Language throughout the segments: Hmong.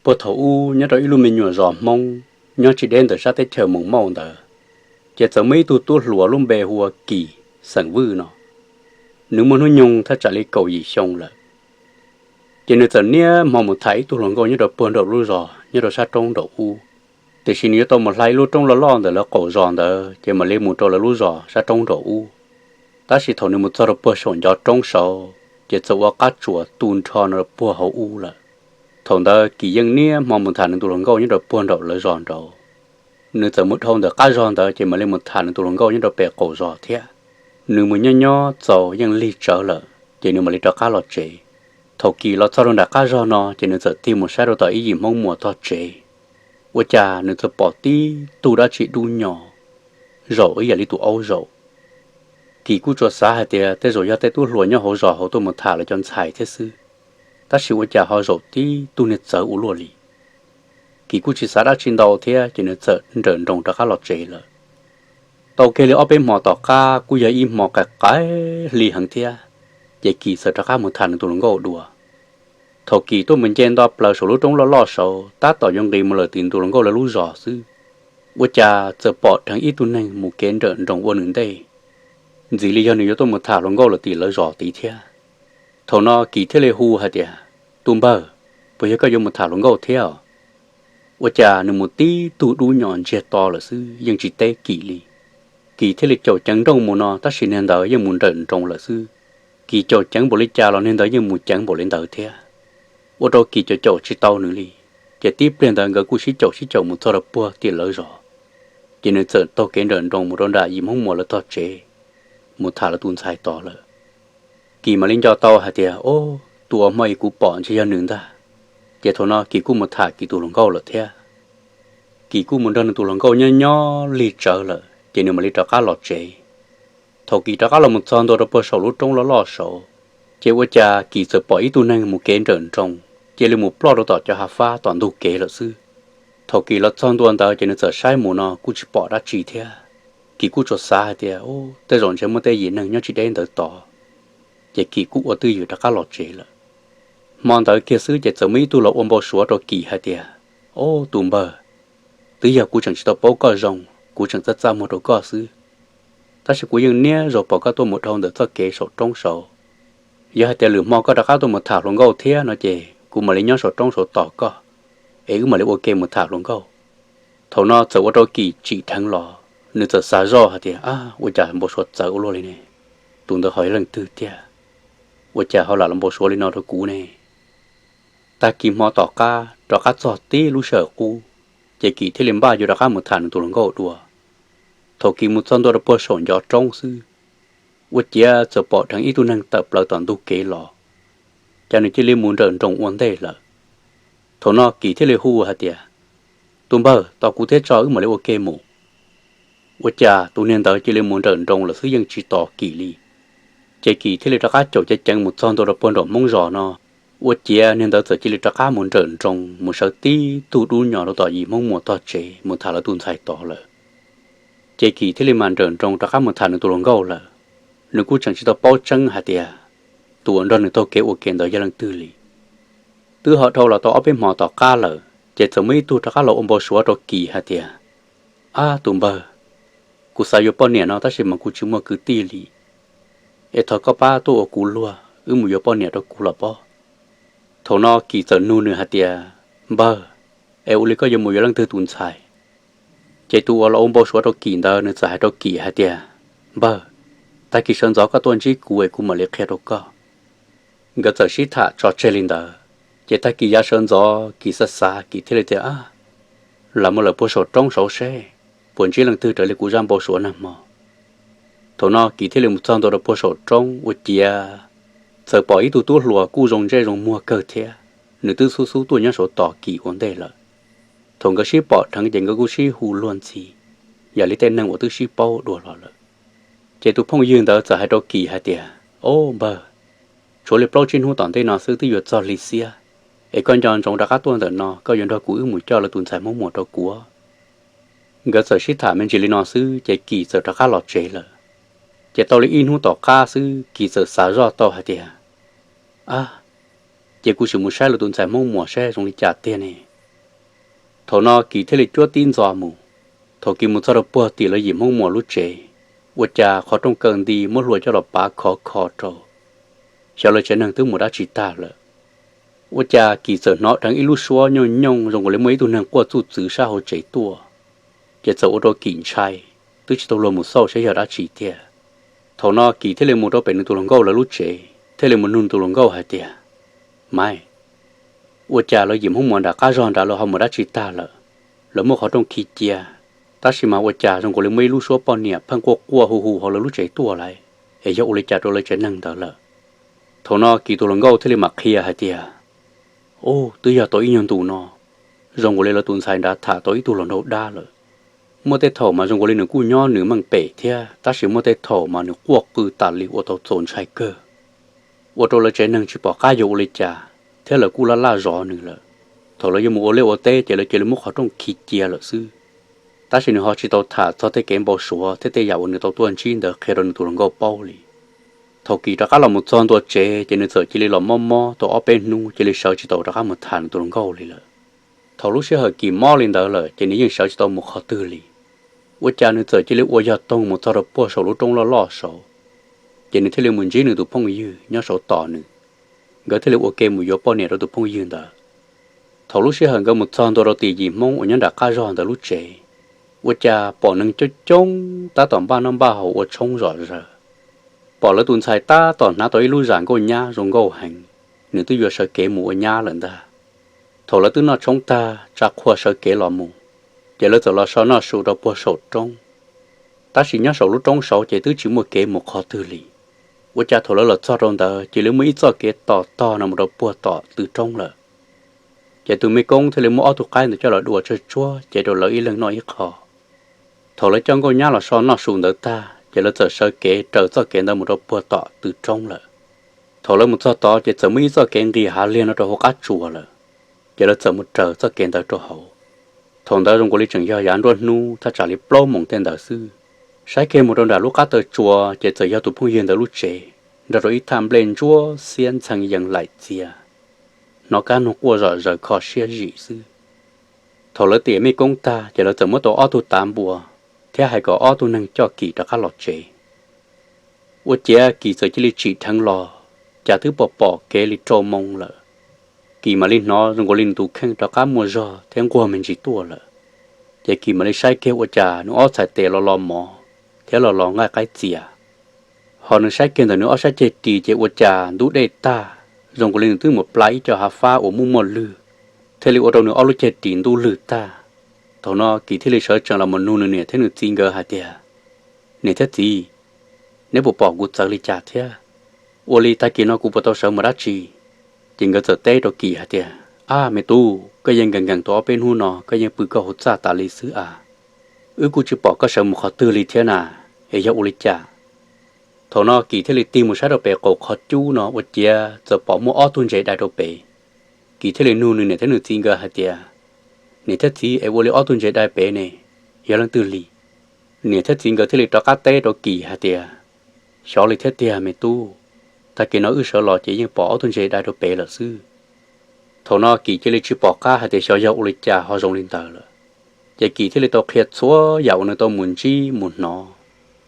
Puag thaum ub nyob rau ib lub me nyuam zos Hmoob nyob tsis deb ntawm sab teb chaws Moos Mauj ntawd, ces txawm muaj ib tug tub hluas lub npe hu ua Kis xeem Vwj no. Nws muaj hnub nyoog thaj tsam li kaum yim xyoo lawm. Ces nws txawm niaj hmo mus tham ib tug hluas nkauj nyob rau puag nraum lub zos nyob rau sab roob nraum ub. Tiam sis nws yuav tau mus hla ib lub roob loj loj ntawm lawv qaum zos ntawd ces mam li mus rau lawv lub zos sab roob nraum ub. Tab sis thaum nws mus txog rau puag saum ncov roob saud ces txawm ua qab tsuas tu nrho no puag hauv ub lawm. Thaum ntawd Kis yeej niaj hmo mus tham nws tus hluas nkauj nyob rau puag nraum lawv zos nraud. Nws txawm mus dhau ntawm qab zos ntawd ces mam li mus tham nws tus hluas nkauj nyob rau pem qaum zos thiab. Nws mus nyob nyob txaus yeej lig tsawv lawm ces nws mam li rov qab los tsev. Thaum Kis los txog rau nram qab zog no ces nws txawm tig mus saib rau tom ib yim Hmoob Muas tog tsev. Ua cas nws txawm pom tib tug dab tsi dub nyos zaum ib yam li tus aub zaum. Kis kuj tsuas xav hais tias tej zaum yog tej tub hluas nyob hauv zos hauv tuaj mus tham lawv cov ntxhais thiab xwb, tab sis ua cas ho zaum tib tug niag txawv ua luaj li. Kis kuj tsis xav dab tsi ntau thiab ces nws txawm nrawm nroos rov qab los tsev lawm. Tau kiag li ob peb hmo tom qab kuj yog ib hmo qaim qaim hli heev thiab, ces Kis txawm rov qab mus tham nws tus hluas nkauj dua. Thaum Kis tuaj mus nce nto plaws saum lub roob loj loj saud tab tom yuav nqis mus lawm tim nws tus hluas nkauj lawv lub zos xwb, ua cas txawm pom dheev ib tug neeg mus kev nrawm nroos ua nws ntej, ntxim li yog nws yuav tuaj mus tham hluas nkauj lawm tim lawv zos tid thiab. Thaum no Kis thiaj li hu hais tias, Tus npawg, puas yog koj yuav mus tham hluas nkauj thiab? Ua cas nws mus tib tug dub nyos ntsiag to lawm xwb yeej tsis teb Kis li. Kis thiaj li caum ceev nrooj mus no tab sis niag ntawd yeej mus nrawm nroos lawm xwb. Kis caum ceev npaum li cas los niag ntawd yeej mus ceev npaum li ntawd thiab. Ua rau Kis caum caum tsis tau nws li, ces tib pliag ntawd nkawd kuj sib caum sib caum mus txog rau puag tim lawv zos. Ces nws txawm taug kev nrawm nroos mus rau nram yim Hmoob Muas lawv tog tsev, mus tham lawv tus ntxhais tod lawm. Kis mam li nco tau hais tias, Ob, tus uas hmo ib kuv pom ntshe yog nws ntag. Ces thaum no Kis kuj mus tham Kis tus hluas nkauj lawm thiab. Kis kuj mus nrog nws tus hluas nkauj nyob nyob lig tsawv lawm ces nws mam li rov qab los tsev. Thaum Kis rov qab los mus txog ntua rau puag saum lub roob loj loj saud, ces ua cas Kis txawm pom ib tug neeg mus kev nrawm nroos cia li mus ploj rau tom cov hav fab tom ntug kev lawm xwb. Thaum Kis los txog ntua ntawd ces nws txawm saib mus no kuj tsis pom dab tsi thiab. Kis kuj tsuas xav hais tias, Ob, tej zaum ntshe muaj tej yim neeg nyob tsis deb ntawd tod. Ces Kis kuj ua twj ywm rov qab los tsev lawm. Hmo ntawd kiag xwb ces txawm muaj ib tug los ua npau suav rau Kis hais tias, Ob, tus npawg, twb yog kuv tseem tsis tau paub koj zoo, kuv tseem txaj txaj muag rau koj xwb, tab sis kuv yeej niaj zaus pom koj tuaj mus dhau ntawm txoj kev saum roob saud. Yog hais tias lwm hmo koj rov qab tuaj mus tham hluas nkauj thiab no ces kuv mam li nyob saum roob saud tos koj, es wb mam li ua ke mus tham hluas nkauj. Thaum no txawm ua rau Kis tsim dheev los, nws txawm xav zoj hais tias, Ab, ua cas npau suav txawv ua luaj li ne? Tus ntawd ho yog leej twg tiag? Ua cas ho lam los npau suav li no rau kuv ne? Tag kis hmo tom qab rov qab txog tib lub sij hawm qub, ces Kis thiaj li npaj yuav rov qab mus tham nws tus hluas nkauj dua. Thaum Kis mus txog ntua rau puag saum ncov roob xwb, ua ciav txawm pom dheev ib tug neeg tawm plaws tom ntug kev los, ces nws cia li mus nrawm nroos ua ntej lawm. Thaum no Kis thiaj li hu hais tias, Tus npawg, tos kuv thiab tso wb mam li ua ke mus. Ua cas tus niag ntawd cia li mus nrawm nroos lawm xwb yeej tsis tos Kis li. Ces Kis thiaj li rov qab caum ceev ceev mus txog ntua rau puag nraum Hmoob zos no, ua ciav niag ntawd txawm cia li rov qab mus nrawm nroos mus sawv tib tug dub nyos rau tom yim Hmoob Muas tog tsev mus tham lawv tus ntxhais tod lawm. Ces Kis thiaj li mam nrawm nroos rov qab mus tham nws tus hluas nkauj lawm. Nws kuj tseem tsis tau paub tseeb hais tias tus uas nrog nws taug kev ua ke ntawd yog leej twg li. Twb ho dhau los tau ob peb hmo tom qab lawm ces txawm muaj ib tug rov qab los ua npau suav rau Kis hais tias, Ab, tus npawg, kuv xav yuav poj niam no tab sis mas kuv tsis muaj kwv tij li, es thov koj pab tuaj ua kuv luag wb mus yuav poj niam rau kuv los pob. Thaum no Kis txawm nug nws hais tias, Npawg, es ua li koj yuav mus yuav leej twg tus ntxhais? Ces tus uas los ua npau suav rau Kis ntawd nws txawm hais rau Kis hais tias, Npawg, tag kis sawv ntxov koj tuaj ntsib kuv es kuv mam li qhia rau koj. Nkawd txawm sib tham tso tseg li ntawd, ces tag kis yav sawv ntxov Kis xav xav Kis thiaj li tias, Ab, lam mus lawm puag saum roob saud seb puas ntsib leej twg raws li kuv zaj npau suav nag hmo. Thaum no Kis thiaj li mus txog ntua rau puag saum roob ua ciav txawm pom ib tug tub hluas kuj zoo ntsej zoo muag kawg thiab, nws twb xub xub tuaj nyob saud tos Kis ua ntej lawm. Thaum nkawd sib pom dheev ces nkawd kuj sib hu luag ntxhi, yam li tej neeg uas twb sib paub dua los lawm. Ces tus phooj ywg ntawd txawm hais rau Kis hais tias, Ob, npawg, tshuav li plaub tsib hnub tom ntej no xwb twb yuav txog hli xiab, es koj nco ntsoov rov qab tuaj ntawm no koj yuav nrog kuv wb mus coj lawv tus ntxhais Hmoob Muas rau kuv. Nkawd txawm sib tham me ntsis li no xwb ces Kis txawm rov qab los tsev lawm. Ces tau li ib hnub tom qab xwb Kis txawm xav zoj tau hais tias, Ab, ces kuv sim mus saib lawv tus ntxhais Hmoob Muas saib zoo li cas tiag ne. Thaum no Kis thiaj li cuab tib ntxov mus. Thaum Kis mus txog rau puag tim lawv Yim Hmoob Muas lub tsev, ua cas qhov rooj kaw nti muab hlua coj los pav khov kho rau, xyov lawv tsev neeg twb mus dab tsi tag lawm. Ua cas Kis txawm hnov dheev ib lub suab nyooj nyooj zoo nkaus li muaj ib tug neeg quaj txuj txwv sab hauv tsev tuaj. Ces txawm ua rau Kis ntshai, twb tsis tau luag mus xauj saib yog dab tsi tiag. Thaum no Kis thiaj li mus rau pem nws tus hluas nkauj lawv lub tsev, thiaj li mus nug nws tus hluas nkauj hais tias, Maiv, ua cas lawv Yim Hmoob Muas nram qab zog nrad lawv ho mus dab tsi tag lawm? Lawv muab qhov rooj khi cia, tab sis mas ua cas zoo nkaus li muaj ib lub suab poj niam pheej quaj quaj hu hu hauv lawv lub tsev tuaj lawm, es yog ua li cas rau lawv tsev neeg ntawd lawm? Thaum no Kis tus hluas nkauj thiaj li mam qhia hais tias, Ub, twb yog tau ib nyuag ntus no, zoo nkaus li lawv tus ntxhais nrad tham tau ib tug hluas nraug dab lawm. Muaj tej thaum mas zoo nkaus li nws kuj nyob nws meej pem thiab, tab sis muaj tej thaum mas nws quaj qw tas li ua tau txaus ntshai kawg, ua rau lawv tsev neeg tsis pom qab yuav ua li cas, thiab lawv kuj laj laj zov nws lawm. Thaum lawv yuav mus ua liaj ua teb ces lawv cia li muab qhov rooj khi cia lawm xwb. Tab sis nws ho tsis tau tham txog tej kev npau suav thiab tej yam uas nws tau tuaj ntsib ntawd qhia rau nws tus hluas nkauj paub li. Thaum Kis rov qab los mus txog ntua tsev ces nws txawm cia li los mob mob tau ob peb hnub cia li sawv tsis tau rov qab mus tham nws tus hluas nkauj li lawm. Thaum lub sij hawm Kis mob li ntawd lawm ces nws yeej sawv tsis tau mus qhov twg li. Ua cas nws txawm cia li ua yog toog mus txog rau puag saum lub roob loj loj saud, ces nws thiaj li mus ntsib nws tus phooj ywg nyob saud tos nws. Nkawd thiaj li ua ke mus yuav poj niam rau tus phooj ywg ntawd. Thaum lub sij hawm nkawd mus txog ntua rau tim Yim Hmoob uas nyob nram qab zog ntawd lub tsev, ua cas pom neeg coob coob tab tom npaj noj npaj haus ua tshoob zom zaws. Pom lawv tus ntxhais tab tom hnav tau ib lub zam nkauj nyab zoo nkauj heev, nws twb yuav sawv kev mus ua nyab lawm ntag. Thaum lawv twb noj tshoob tag tsa qhua sawv kev los mus, ces lawv txawm los so noj su rau puag saum roob. Tab sis nyob saum lub roob saud ces twb tsis muaj kev mus qhov twg li. Ua cas thaum lawv los txog rau ntawd ces lawv muaj ib txoj kev tos tog no mus rau puag tom tw roob lawm. Ces tus mej koob thiaj li muab ob tug qaib ntawd coj los dua tsawg tsuag cev rau lawv ib leeg noj ib qho. Thaum lawv coj nkauj nyab los so noj su ntawd tag ces lawv txawm sawv kev raws txoj kev ntawd mus rau puag tom tw roob lawm. Thaum lawv mus txog tod ces txawm muaj ib txoj kev nqis hav liag no rau hauv qab tsuas lawm, ces lawv txawm mus raws txoj kev ntawd rau hauv. Thaum ntawd zoo nkaus li tseem yog yav nruab hnub thaj tsam li plaub moos tej ntawd xwb. Saib kiag mus rau nram lub qab taw tsuas ces txawm yog tus phooj ywg ntawd lub tsev, nrog rau ib thaj nplej ntsuab xiab ntxhee yees laim txias, hnov kab noog quaj zom zaws kho siab zim xwb. Thaum lawv tiam mej koob tag ces lawv txawm muab tau ob tug tav npua, thiab hais kom ob tug neeg coj Kis rov qab los tsev. Ua ciav Kis txawm cia li tsim dheev los, cas twb pom pom kev li rau moo lawm. Kis mam li hnov zoo nkaus li nws tus kheej rov qab muaj zog thiab nquag me ntsis tuaj lawm. Ces Kis mam li saib kiag ua cas nws ob txhais tes los los mov thiab los los nqaij qaib txias. Ho nws saib kiag ntawm nws ob sab ceg ris ces ua cas ntub dej tag, zoo nkaus li nws twb mus pla ib co hav fab uas muaj muaj lwg, thiaj li ua rau nws ob lub ceg ris ntub lwg tag. Thaum no Kis thiaj li sawv tsees los mus nug nws niam thiab nws txiv nkawd hais tias, Niam thiab txiv, neb puas pom kuv txawv li cas thiab? Ua li tag kis no kuv puas tau sawv mus dab tsi? Ces nkawd txawm teb rau Kis hais tias, Ab me tub, koj yeej nkees nkees tau ob peb hnub no koj yeej pw koj hauv txaj tas li xwb a. Wb kuj tsis pom koj sawv mus qhov twg li thiab na, es yog ua li cas? Thaum no Kis thiaj li tig mus saib rau pem qaum qhov cub no ua ciav txawm pom muaj ob tug ntses dai rau pem. Kis thiaj li nug nws niam thiab nws txiv nkawd hais tias, Niam thiab txiv, es ua li ob tug ntses dai pem ne, yog leej twg li? Niam thiab txiv nkawd thiaj li rov qab teb rau Kis hais tias, Xyov li thiab tiag me tub, tag kis no wb sawv los ces yeej pom ob tug ntses dai rau pem lawm xwb. Thaum no Kis cia li tsis pom qab hais tias xyov yog ua li cas ho zoo li ntawd lawm. Ces Kis thiaj li tau qhia txhua yam uas nws tau mus ntsib mus hnov,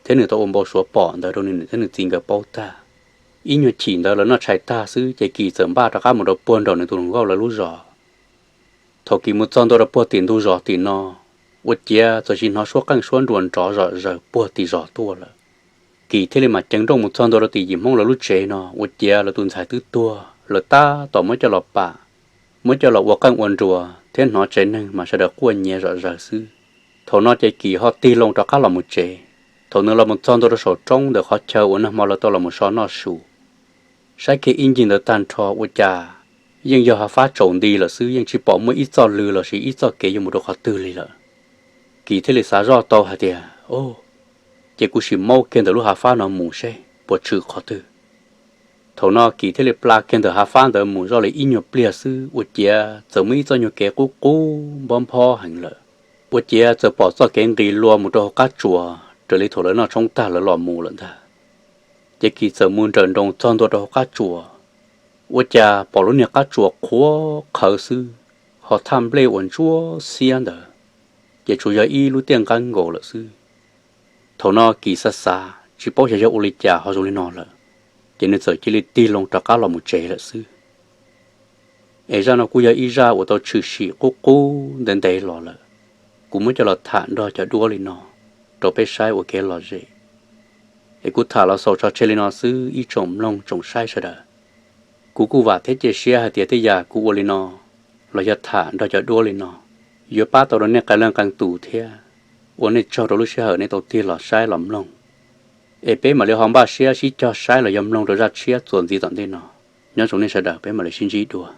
thiab nws tau ua npau suav pom ntawd rau nws niam thiab nws txiv nkawd paub tag. Ib nyuag chim ntawd lawv noj tshais tag xwb ces Kis txawm npaj rov qab mus rau puag nraum nws tus hluas nkauj lawv lub zos. Thaum Kis mus txog ntua rau puag tim ntug zos tim no, ua ciav txawm sis hnov suab qeej suab nruas nrov zom zaws puag tim zos tuaj lawm. Kis thiaj li mam ceev nrooj mus txog ntua rau tim yim Hmoob lawv lub tsev no ua ciav lawv tus ntxhais twb tuag, lawv tab tom muab coj los pam, muab coj los ua qeej ua nruas thiab hnov tsev neeg mas sawv daws quaj nyiav zom zaws xwb. Thaum no ces Kis ho tig loo rov qab los mus tsev. Thaum nws los mus txog ntua rau saum roob ntawm qhov chaw uas nag hmo lawv tau los mus so noj su, saib kiag ib ncig ntawd tag nrho ua cas yeej yog hav fab tsaus nti lawm xwb, yeej tsis pom muaj ib txoj lw lossis ib txoj kev yuav mus rau qhov twg li lawm. Kis thiaj li xav zoj tau hais tias, Au, ces kuv sim maub kiag ntawm lub hav fab no mus seb puas tshwm qhov twg. Thaum no Kis thiaj li pla kiag ntawm hav fab ntawd mus zoj li ib nyuag pliag xwb ua ciav txawm muaj ib txoj nyuag kev qub qub nphob nphob heev lawm. Ua ciav txawm pom txoj kev nqis lua mus rau hauv qab tsuas raws li thaum lawv noj tshoob tag lawv los mus lawm ntag. Ces Kis txawm mus nrawm nroos txog ntua rau hauv qab tsuas, ua cas pom lub niag qab tsuas qhuav qhawv xwb, Ho thaj nplej uas ntsuab xiab ntawd ces tsuas yog ib lub tiaj nqeeb nkaus lawm xwb. Thaum no Kim xav xav tsis paub xyov yog ua li cas ho zoo li no lawm, ces nws txawm cia li tig loo rov qab los mus tsev lawm xwb. Es zaj no kuj yog ib zaj uas tau tshwm sim qub qub ntev ntev los lawm. Kuv muab coj los tham nrog cov duab li no rau peb saib ua kev lom zem. Es kuv tham los xaus tso tseg li no xwb ib tsoom mloog tsoom saib sawv daws. Kuv kuj vam thiab cia siab hais tias tej yam kuv ua li no los yog tham nrog cov duab li no yuav pab tau rau nej qee leej qee tus thiab. Ua nej tsaug rau lub sij hawm nej tau tig los saib los mloog. Es peb mam li ho npaj siab sib cog saib los yog mloog rau zaj tshiab txuas ntxiv tom ntej no. Nyob zoo nej sawv daws, peb mam li sib ntsib dua.